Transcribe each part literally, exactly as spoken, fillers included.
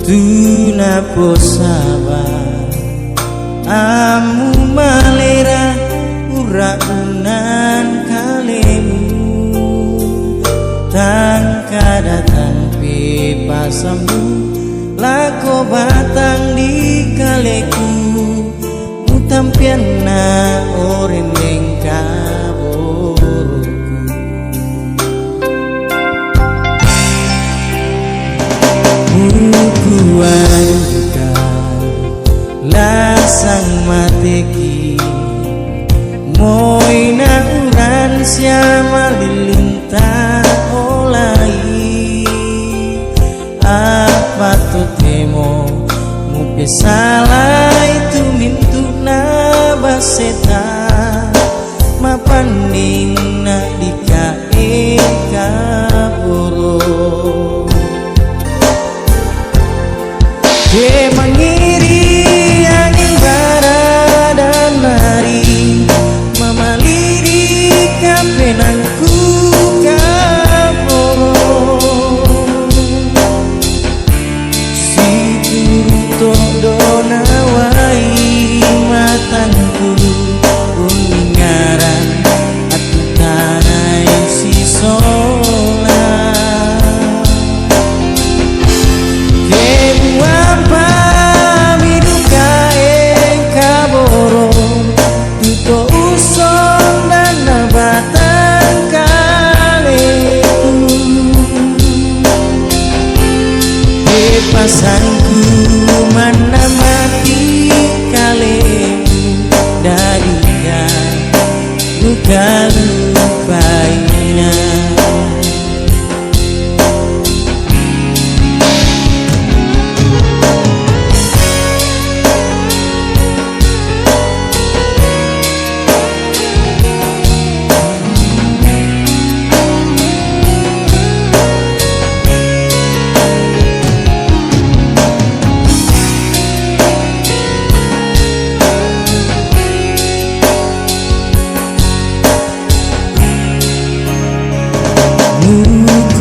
Tuna po saba amu malera ura unan kalemu. Tangka datang pe pasambu lako batang di kaleku. Mutampianna orendeng kaboroku. Mukuanka lasang mateki. Moi na uran sia malilinta olai. Apa totemo mupesalai tu mintu na baseta mapanding na dika eka boro. Ke mangiri angin bara dan nari mamaliri kapenangku kaboro. Situru todo nawai matangku uningaran atu tanai sisola. Kemuampa miduka eka boro. Tuto uson dan na batang kaleku. Pasangku manamati kalemu dadika luka lupaina.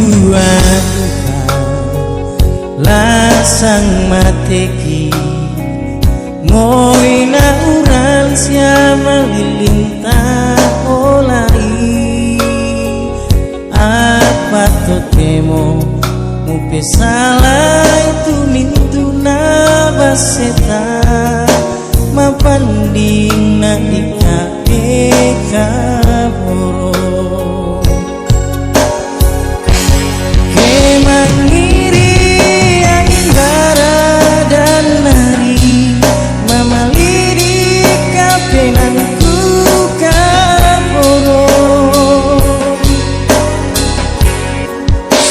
Mukuanka lasang mateki. Moi na uran sia malilinta olai. Apa totemo mupesalai tu mintu na baseta mapanding na dika eka boro. Kemangiri angin bara dan nari mamaliri kapenangku kaboro.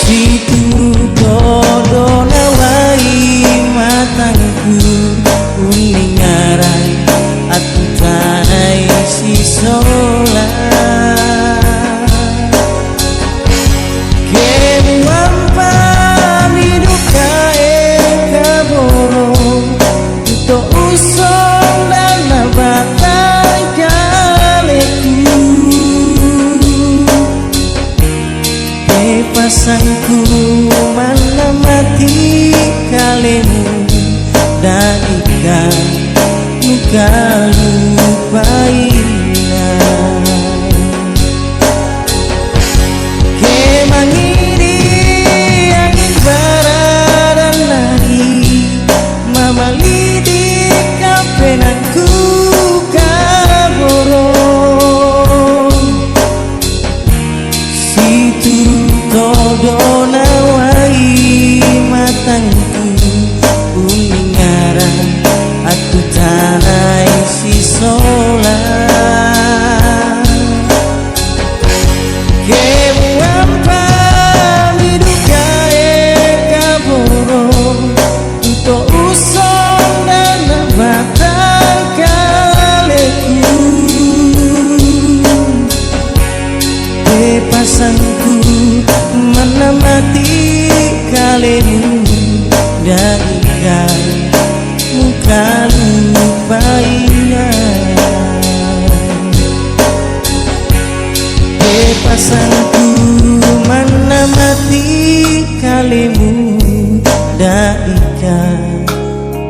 Situru todo nawai matangku uningaran atu tanai sisola. Kemuampa miduka eka boro. Tuto uson dan na batang kaleku. Pe pasangku manamati kalemu dan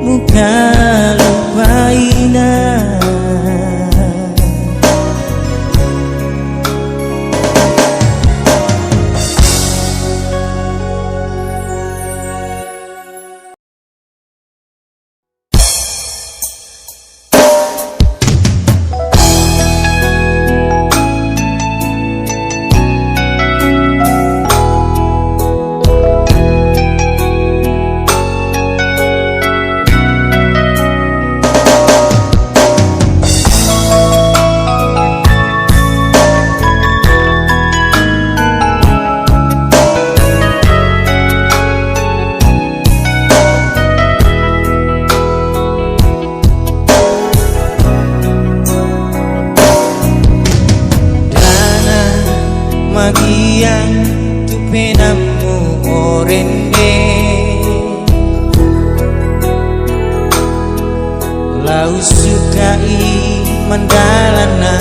Muka lupaina. Dana magiang tu penamu orende. Lau sukai mandalana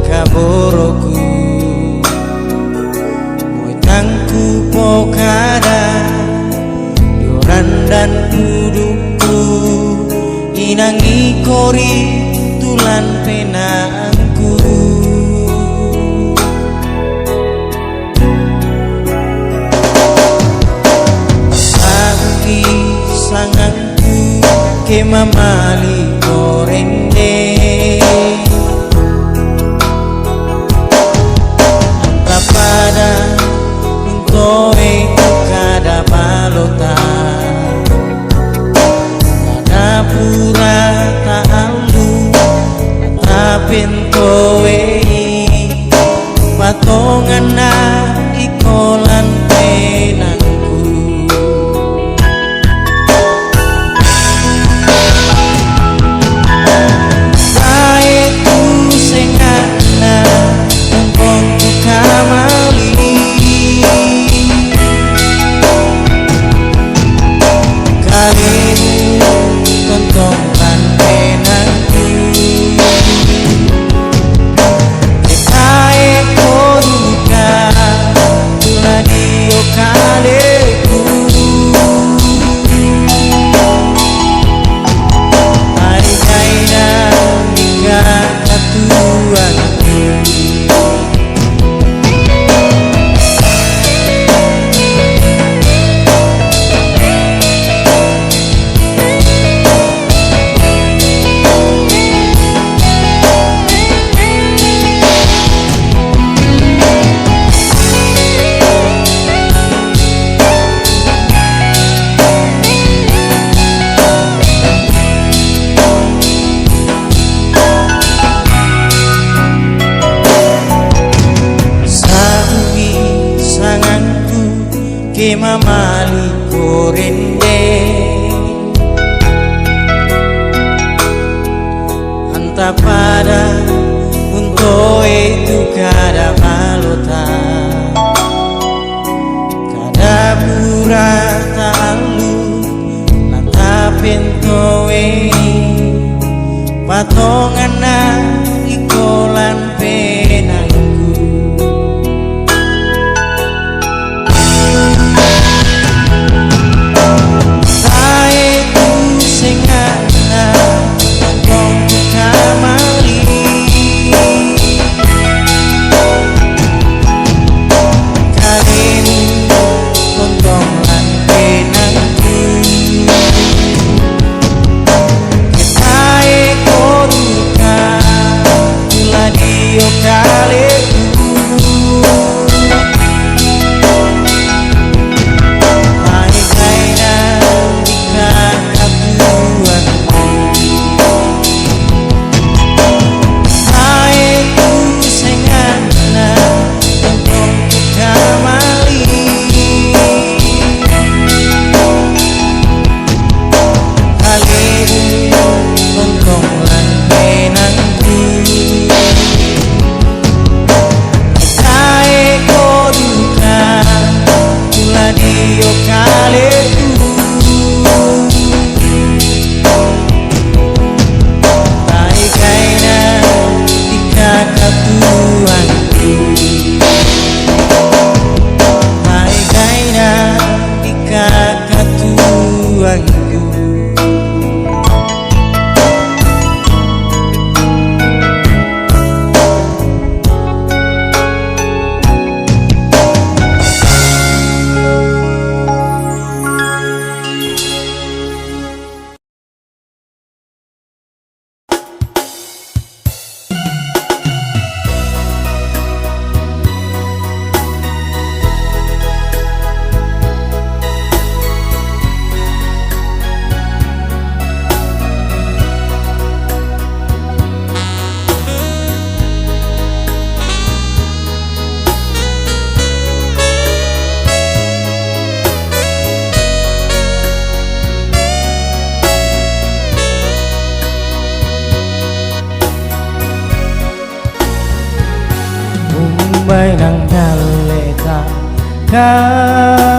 kaboroku. Moitangku pokada, dioran dan pudukku, inangi kori tulan penangku. Sabi sangan ke mamali korende. Tapada untoe kada balota. Kada pura taalu tapentoe. Patonganna ikolan penangku. Bae tu sengana, ongkong tu kamali. Kalemu tontong lan penangku. Ekae koduka, tuladio kaleku. Ai kaina nika katuanku. Sabi sanganku ke mamali korende. Anta pada untoe tu kada balota. Kada pura taalu lan tapentoe. Patonganna ikolan penangku. Tae tu sengana, tongkong kamali. Kalemu tontong lan penangku. Ketae koduka,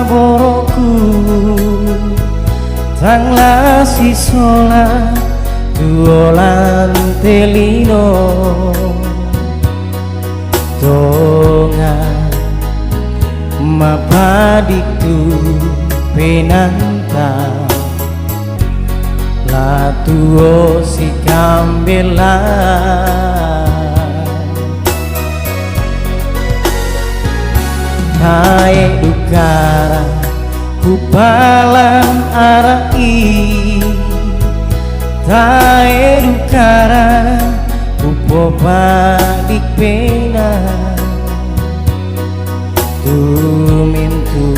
Boroku tang la sisola tuolan telino tonga mapadik tu penanta la tuo si kambela. Tae dukara kupalang arai, tae dukara kupopadik pena tumintu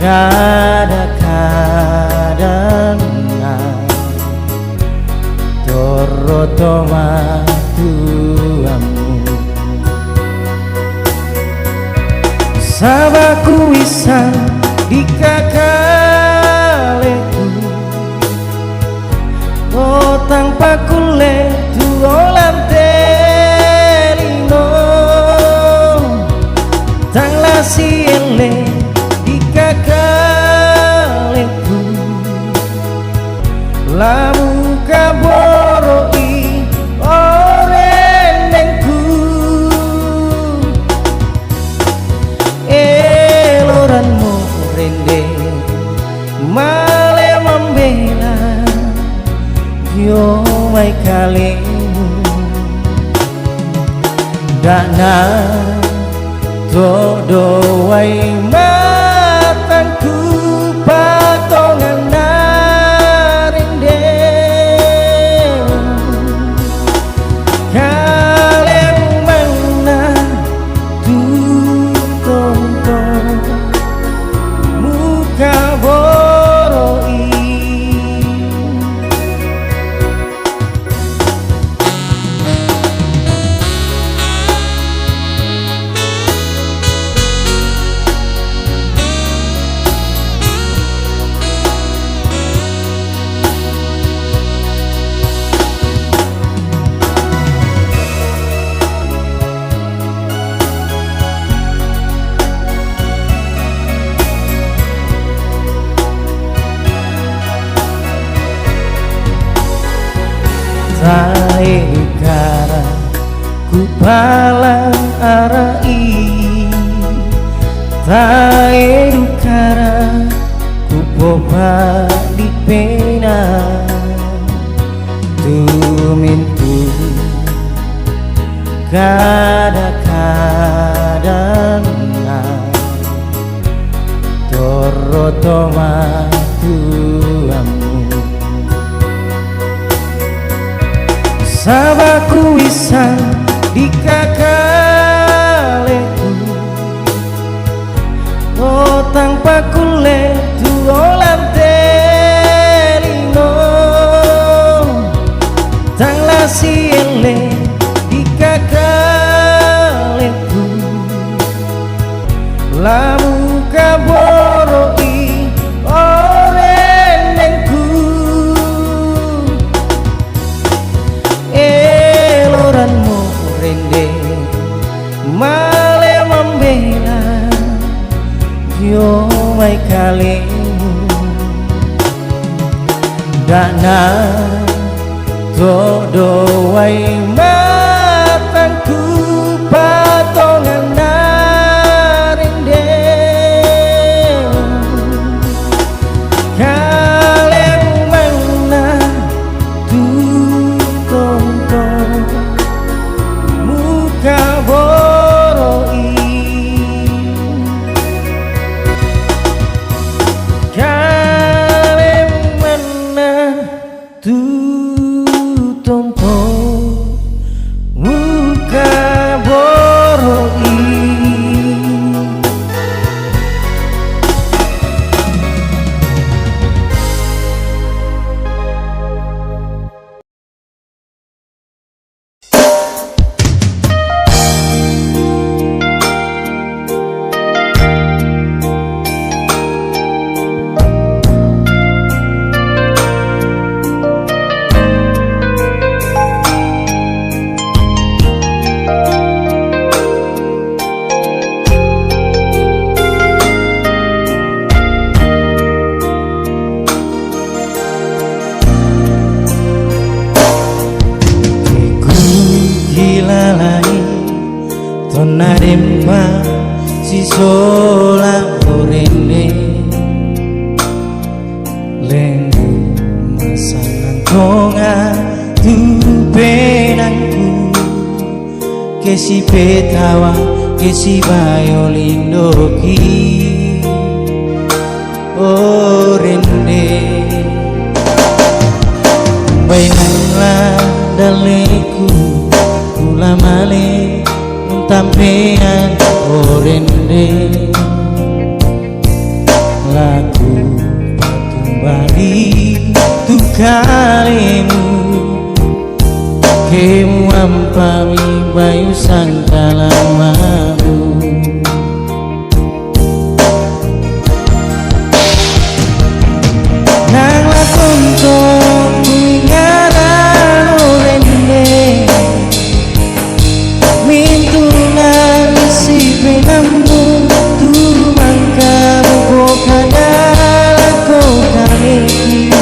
kada-kadana torotoma tuamu. Sabaku isan di kakaleku, otang pakule tuolan telino, tang la siele di kakaleku. Lamu kaboroi orendengku, eloranmu rende male mambela dio mai kalemu. Dana todo wai matangku patongan narende. Kaleng mana tu tonton muka boroi. Tae dukara kupalang arai, tae dukara kupopadik pena tumintu kada-kadana torotoma tuamu. Sabaku isan di kakaleku, otang pakule tuolan telino, tang la siele di kakaleku. Lamu kaboroi orendengku, eloranmu rende male mambela dio mai kalemu. Dana todo wai matangku patongan narende. Kaleng mana tu tonton muka boroi. Kaleng mana tu tonton Sola orende lenggu masanang tonga tu penangku, ke si petawa, ke si bayo lindoki orende. Bainanglah daleku, kula male untampean orende. Laku patumbali tu kalemu, kemu ampami bayu sangkala mamu. Nang la tontong kuingaran orende, mintunan si penammu, tu mangkamu pokadala ko kaleki.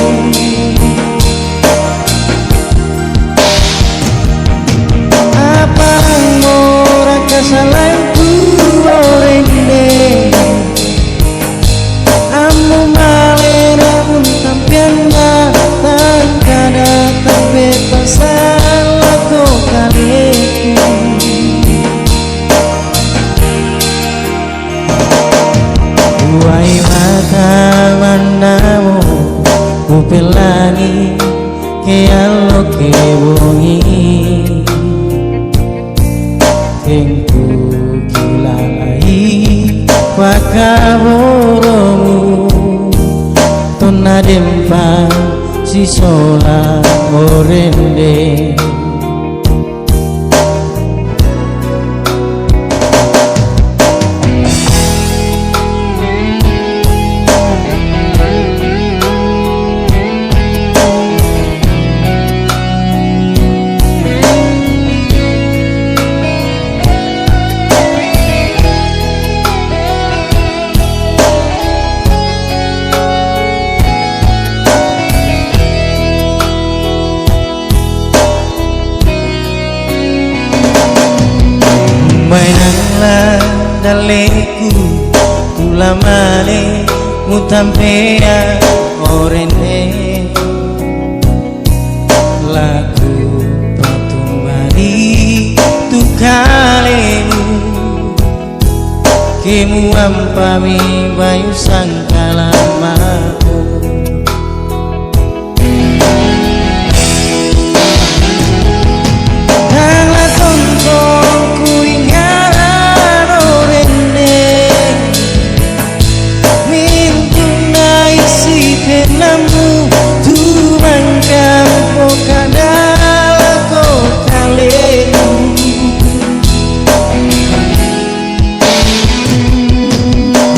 Apa anggo raka salangku orende, ammu malera untampeanna, tangkada tampe pasala ko kaleki. Uai mata mannamo, upellangi ke allo ke bongi. Kengku kilalai pakaboromu, tonna dempa sisola orende. Bainanglah daleku, kula male mutampea orende. Laku patumbali tu kalemu, kemu ampami bayu sangkala mamu. Nang la tontong kuingaran orende, mintu naisi penammu, tu mangkamu pokadala ko kalemu.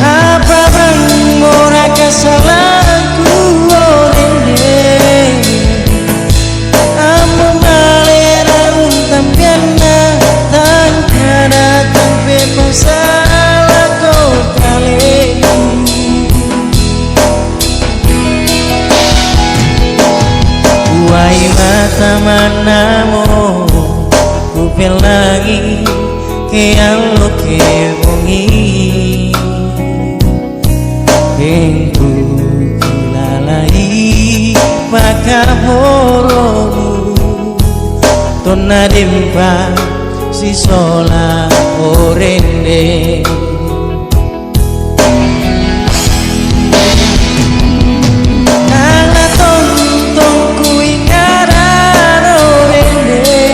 Apa bang mora kasalangku orende, ammu malera untampeanna, tangkada tampe pasala ko kalemu. Uai mata mannamo, upellangi ke allo ke bongi. Kengku kilalai pakaboromu, tonna dempa sisola orende. Nang la tontong kuingaran orende,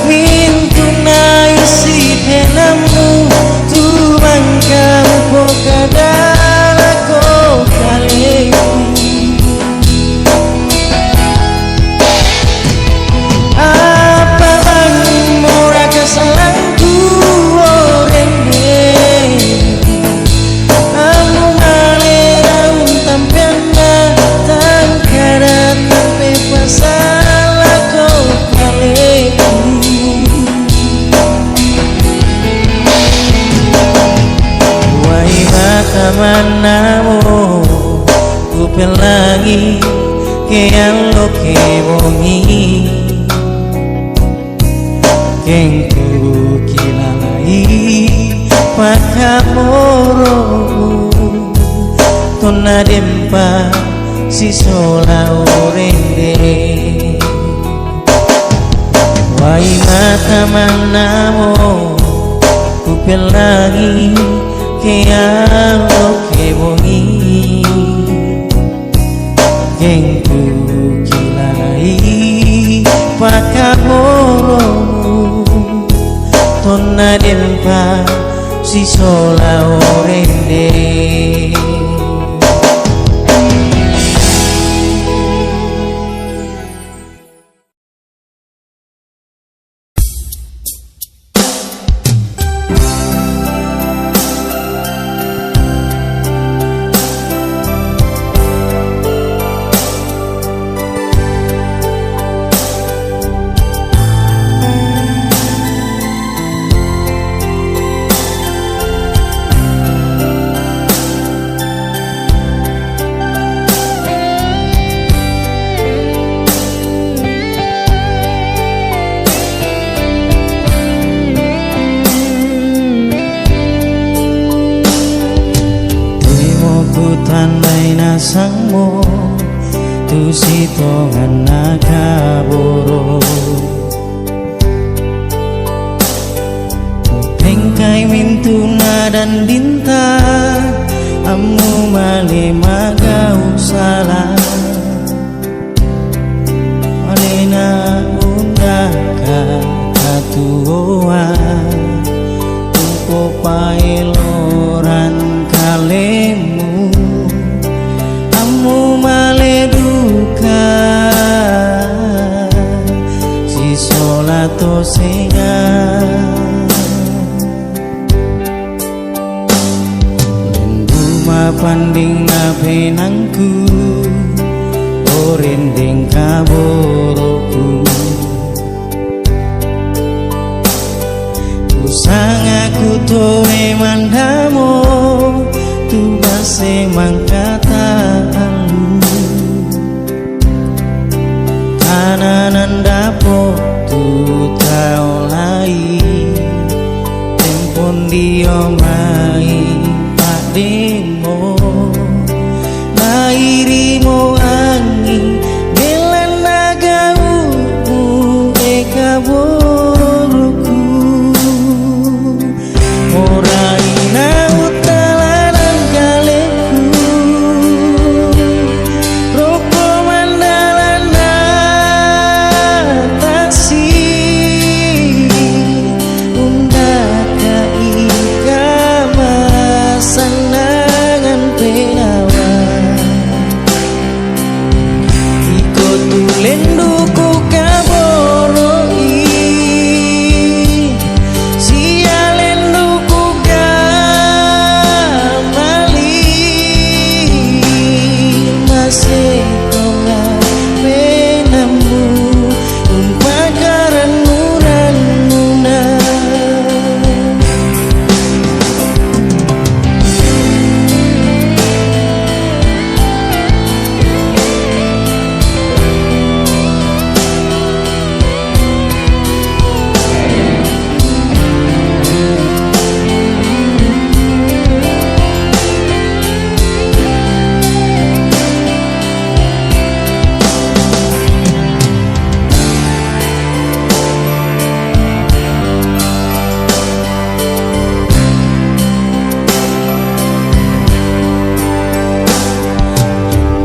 mintu naisi penammu, tu mangkamu pokadala ko kalemu. Apa bang mora kasalangku orende, ammu malera untampeanna, tangkada tampe pasala ko kalemu. Uai mata mannamo, upellangi ke allo ke bongi. Kengku kilalai Pakaboro tonna dempa sisola orende. Wai mata mannamo kupellangi ke alo ke bongi. Gengku kilai pakaboromu tonna dempa sisola orende. Temo kutandai nasangmo tu sitonganna kaboro. Tengkai mintuna dandinta, ammu male magau sala. Alena undaka katuoa, upopaeloran kalemu, ammu male duka sisola to senga. Lendu mapanding na penangku, orendeng kaboroku. Usangaku toe mandamo, tu base mangkata alu. Tananan dapo tu tau lai, tempon dio mai pademo, lairimo angi, belanna gaumu eka boruku. Moraina uttala nangkaleku, roko mandalanna tasi, undaka ika masannangan penawa. Iko tu lenduku kaboroi, sia lenduku gamali, mase tonga penammu umpakaran muran muna.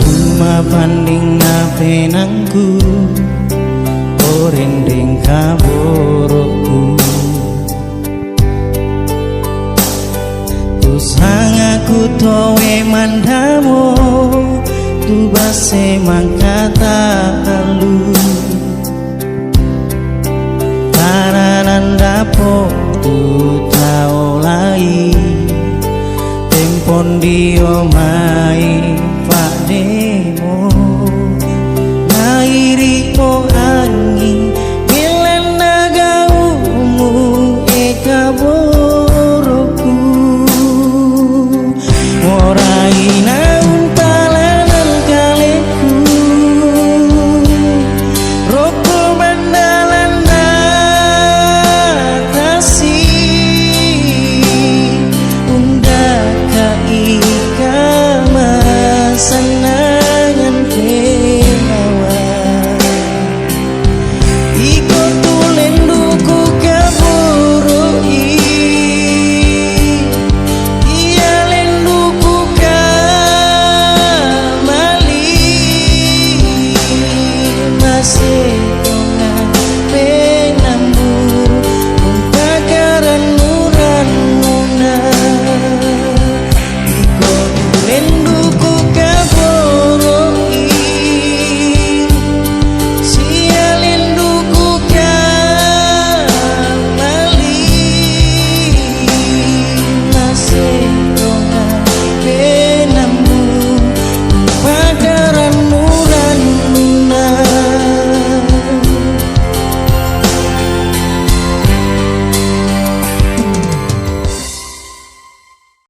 Tuma panding na penangku, orendeng kaboroku. Usangaku toe mandamo, tu base mangkata alu. Tananan dapo tu tau lai, tempon dio ma